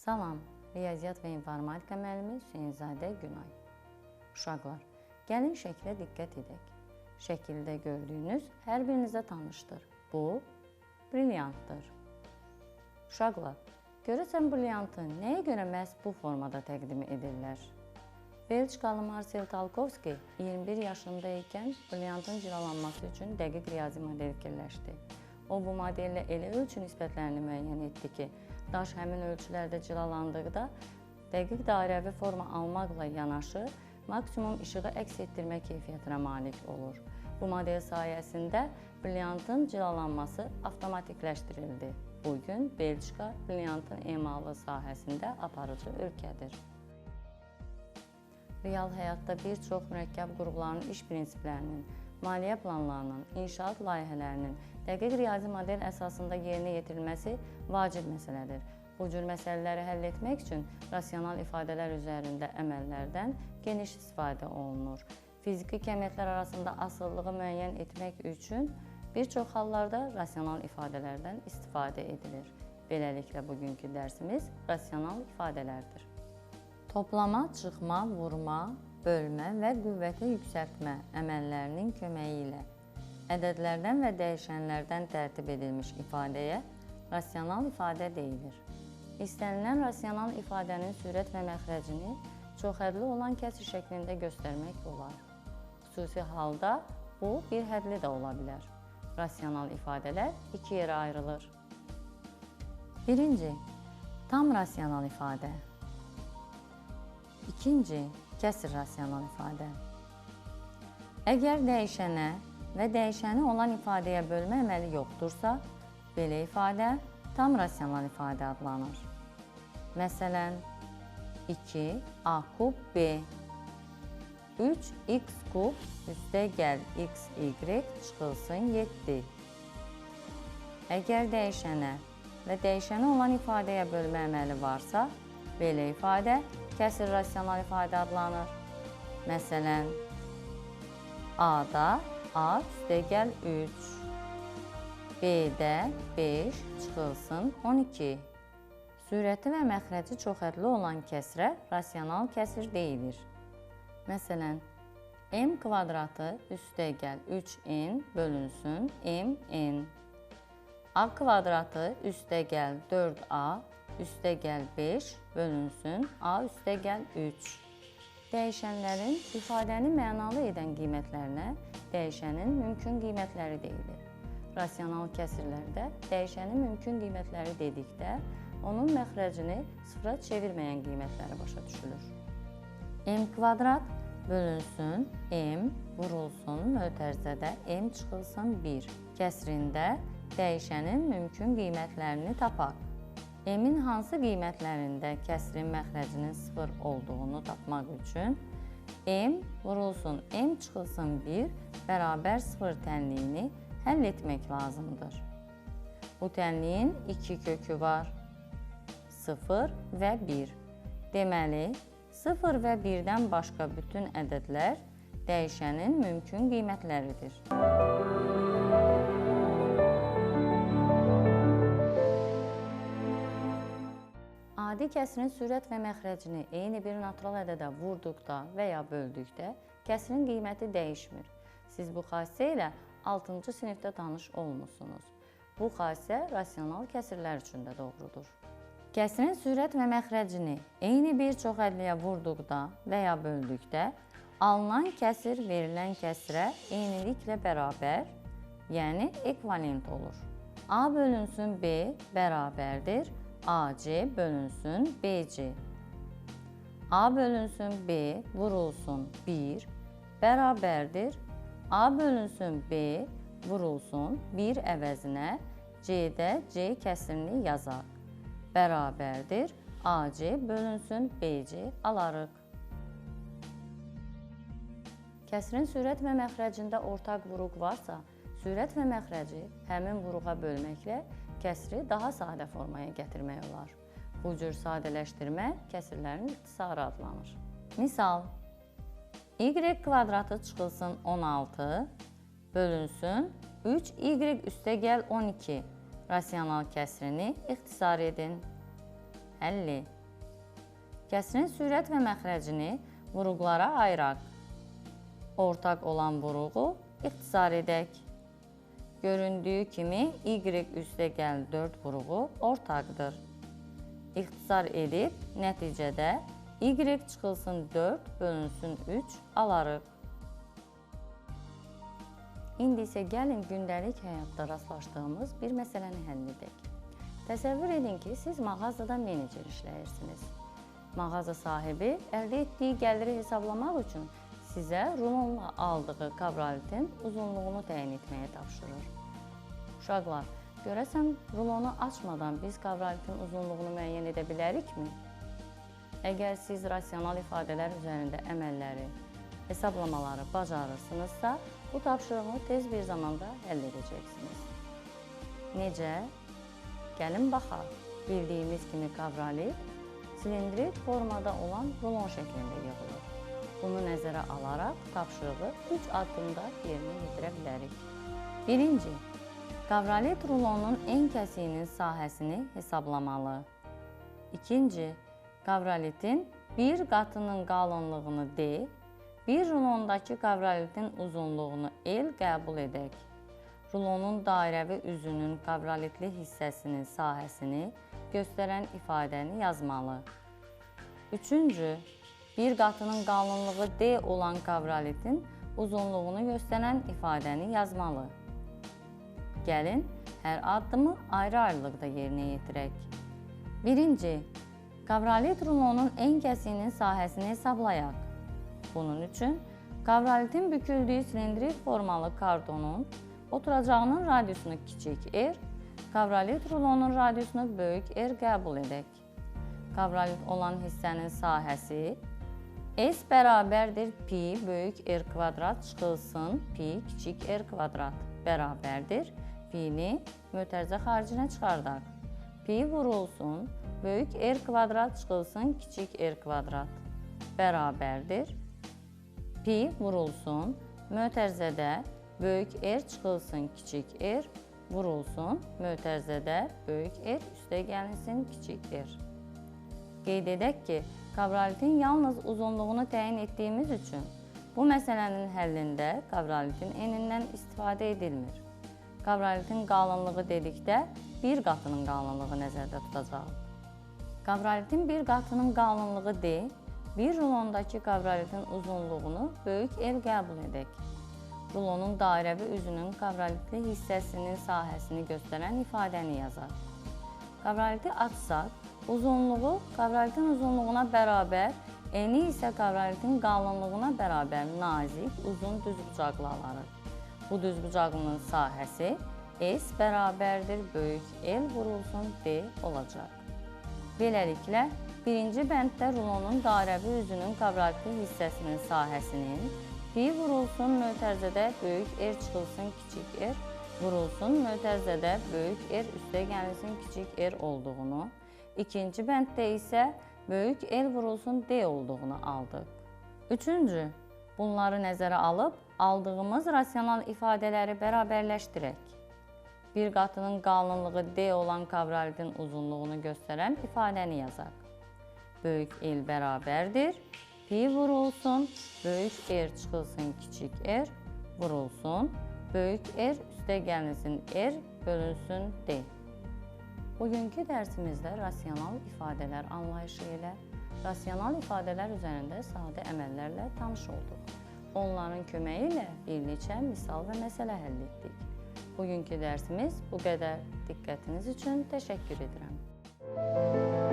Salam, riyaziyyat və informatika müəllimi Hüseynzadə Günay. Uşaqlar, gəlin şəklə diqqət edək. Şəkildə gördüyünüz hər birinizə tanışdır. Bu, brilyantdır. Uşaqlar, görəsən brilyantı nəyə görə məhz bu formada təqdim edirlər? Belçikalı Marsel Talkovski 21 yaşında ikən brilyantın cilalanması üçün dəqiq riyazi model fikirləşdi. O, bu modellə elə ölçü nisbətlərini müəyyən etdi ki, daş həmin ölçülərdə cilalandıqda dəqiq dairəvi forma almaqla yanaşı, maksimum işığı əks etdirmə keyfiyyətinə malik olur. Bu model sayəsində brilyantın cilalanması avtomatikləşdirildi. Bugün Belçika brilyantın emalı sahəsində aparıcı ölkədir. Real həyatda bir çox mürəkkəb qurğuların iş prinsiplərinin, maliyyə planlarının, inşaat layihələrinin dəqiq riyazi model əsasında yerinə yetirilməsi vacib məsələdir. Bu cür məsələləri həll etmək üçün rasional ifadələr üzərində əməllərdən geniş istifadə olunur. Fiziki kəmiyyətlər arasında asılılığı müəyyən etmək üçün bir çox hallarda rasional ifadələrdən istifadə edilir. Beləliklə, bugünkü dərsimiz rasional ifadələrdir. Toplama, çıxma, vurma, bölmə və qüvvətə yüksəltmə əməllərinin köməyi ilə ədədlərdən və dəyişənlərdən tərtib edilmiş ifadəyə rasional ifadə deyilir. İstənilən rasional ifadənin sürət və məxrəcini çoxhədli olan kəsir şəklində göstərmək olar. Xüsusi halda bu bir hədli də ola bilər. Rasional ifadələr iki yerə ayrılır. Birinci, tam rasional ifadə. İkinci, kəsir rasional ifadə. Əgər dəyişənə və dəyişəni olan ifadəyə bölmə əməli yoxdursa, belə ifadə tam rasional ifadə adlanır. Məsələn, 2a kub b, 3x kub üstə gəl xy çıxılsın 7. Əgər dəyişənə və dəyişəni olan ifadəyə bölmə əməli varsa, belə ifadə kəsir rasional ifadə adlanır. Məsələn, A-da A üstə gəl 3, B-də 5 çıxılsın 12. Sürəti və məxrəci çoxhədli olan kəsrə rasional kəsir deyilir. Məsələn, m kvadratı üstə gəl 3n bölünsün mn. A kvadratı üstə gəl 4a üstə gəl 5 bölünsün a üstə gəl 3. Dəyişənlərin ifadəni mənalı edən qiymətlərinə dəyişənin mümkün qiymətləri deyilir. Rasional kəsirlərdə dəyişənin mümkün qiymətləri dedikdə, onun məxrəcini sıfıra çevirməyən qiymətləri başa düşülür. M kvadrat bölünsün m vurulsun mötərizədə m çıxılsın 1 kəsrində dəyişənin mümkün qiymətlərini tapaq. M-in hansı qiymətlərində kəsrin məxrəcinin 0 olduğunu tapmaq üçün m vurulsun m çıxılsın 1 bərabər 0 tənliyini həll etmək lazımdır. Bu tənliyin iki kökü var, 0 və 1. Deməli, 0 və 1-dən başqa bütün ədədlər dəyişənin mümkün qiymətləridir. Adi kəsirin sürət və məxrəcini eyni bir natural ədədə vurduqda və ya böldükdə kəsirin qiyməti dəyişmir. Siz bu xasə ilə 6-cı sinifdə tanış olmusunuz. Bu xasə rasional kəsirlər üçün də doğrudur. Kəsirin sürət və məxrəcini eyni bir çoxhədliyə vurduqda və ya böldükdə alınan kəsir verilən kəsirə eyniliklə bərabər, yəni ekvivalent olur. A bölünsün B bərabərdir AC bölünsün BC. A bölünsün B vurulsun 1 bərabərdir A bölünsün B vurulsun 1 əvəzinə C-də C kəsirini yazaq. Bərabərdir AC bölünsün BC alarıq. Kəsirin sürət və məxrəcində ortaq vuruq varsa, sürət və məxrəci həmin vuruğa bölməklə kəsri daha sadə formaya gətirmək olar. Bu cür sadələşdirmə kəsirlərin ixtisarı adlanır. Misal, y kvadratı çıxılsın 16 bölünsün 3y üstə gəl 12 rasional kəsrini ixtisar edin. Həlli. Kəsrin sürət və məxrəcini vuruqlara ayıraq. Ortaq olan vuruğu ixtisar edək. Göründüyü kimi y üstə gəl 4 vuruğu ortaqdır. İxtisar edib nəticədə y çıxılsın 4 bölünsün 3 alarıq. İndi isə gəlin gündəlik həyatda rastlaşdığımız bir məsələni həll edək. Təsəvvür edin ki, siz mağazada menecer işləyirsiniz. Mağaza sahibi əldə etdiyi gəliri hesablamaq üçün sizə rulonla aldığı kabrolitin uzunluğunu təyin etməyə tapşırır. Uşaqlar, görəsən rulonu açmadan biz kabrolitin uzunluğunu müəyyən edə bilərikmi? Əgər siz rasional ifadələr üzərində əməlləri, hesablamaları bacarırsınızsa, bu tapşırığı tez bir zamanda həll edəcəksiniz. Necə? Gəlin baxaq. Bildiyimiz kimi kavralit silindrik formada olan rulon şəklində yığılır. Bunu nəzərə alaraq tapşırığı 3 addımda yerinə yetirə bilərik. Birinci, kavralit rulonun en kəsiyinin sahəsini hesablamalı. İkinci, kavralitin bir qatının qalınlığını D, bir rulondakı kavralitin uzunluğunu L qəbul edək. Rulonun dairəvi üzünün kavralitli hissəsinin sahəsini göstərən ifadəni yazmalı. Üçüncü, bir qatının qalınlığı D olan kavralitin uzunluğunu göstərən ifadəni yazmalı. Gəlin, hər addımı ayrı-ayrılıqda yerinə yetirək. Birinci, kavralit rulonun en kəsiyinin sahəsini hesablayaq. Bunun üçün kavralitin büküldüyü silindrik formalı kartonun oturacağının radiusunu kiçik r, kavralit rulonun radiusunu böyük R qəbul edək. Kavralit olan hissənin sahəsi S bərabərdir pi böyük R kvadrat çıxılsın pi kiçik R kvadrat bərabərdir. Pini mötərizə xaricinə çıxardaq. Pi vurulsun böyük R kvadrat çıxılsın kiçik R kvadrat bərabərdir. Pi vurulsun mötərizədə böyük R çıxılsın kiçik R vurulsun mötərizədə böyük R üstə gəlinsin kiçik R. Qeyd edək ki, kavralitin yalnız uzunluğunu təyin etdiyimiz üçün bu məsələnin həllində kavralitin enindən istifadə edilmir. Kavralitin qalınlığı dedikdə bir qatının qalınlığı nəzərdə tutacağıq. Kavralitin bir qatının qalınlığı D, bir rulondakı kavralitin uzunluğunu böyük R qəbul edək. Rulonun dairəvi üzünün kavralitli hissəsinin sahəsini göstərən ifadəni yazaq. Kavraliti açsaq, uzunluğu kavralitin uzunluğuna bərabər, eni isə kavralitin qalınlığına bərabər nazik, uzun düzbucaqlı alarıq. Bu düzbucaqlının sahəsi S bərabərdir böyük L vurulsun D olacaq. Beləliklə, birinci bənddə rulonun dairəvi üzünün kavralitli hissəsinin sahəsinin pi vurulsun mötərizədə böyük R çıxılsın kiçik R vurulsun mötərizədə böyük R üstə gəlinsin kiçik R olduğunu, ikinci bənddə isə böyük L vurulsun D olduğunu aldıq. Üçüncü, bunları nəzərə alıb aldığımız rasional ifadələri bərabərləşdirək. Bir qatının qalınlığı D olan kavralitin uzunluğunu göstərən ifadəni yazaq. Böyük L bərabərdir, pi vurulsun, böyük R çıxılsın kiçik R vurulsun, böyük R üstə gəlinsin R bölünsün D. Bugünkü dərsimizdə rasional ifadələr anlayışı ilə rasional ifadələr üzərində sadə əməllərlə tanış olduq. Onların köməyi ilə bir neçə misal və məsələ həll etdik. Bugünkü dərsimiz bu qədər. Diqqətiniz üçün təşəkkür edirəm.